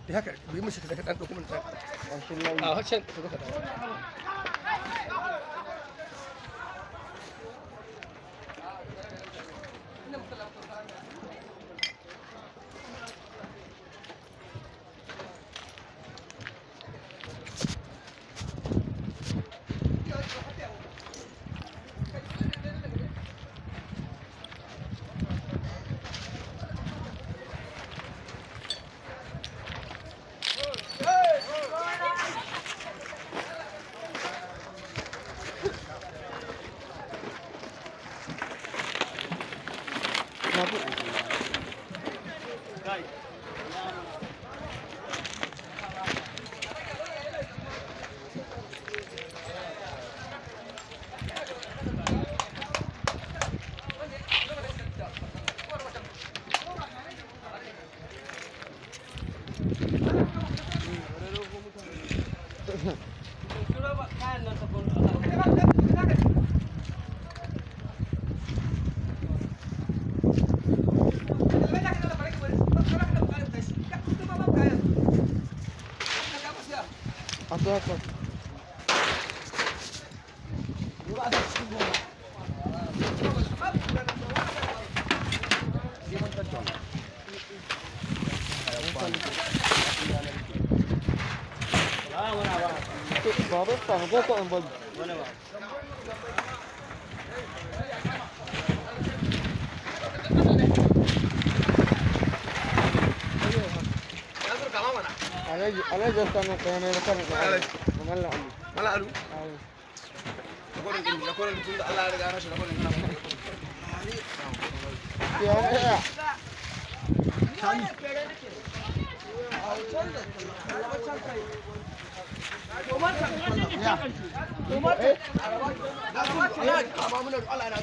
Da haka bi mishi ka dan dauko mun ta. A wancan ka zo ka dawo. Mala alu. Rakodin tun da Allah ya riga rashin rakodin kana ba.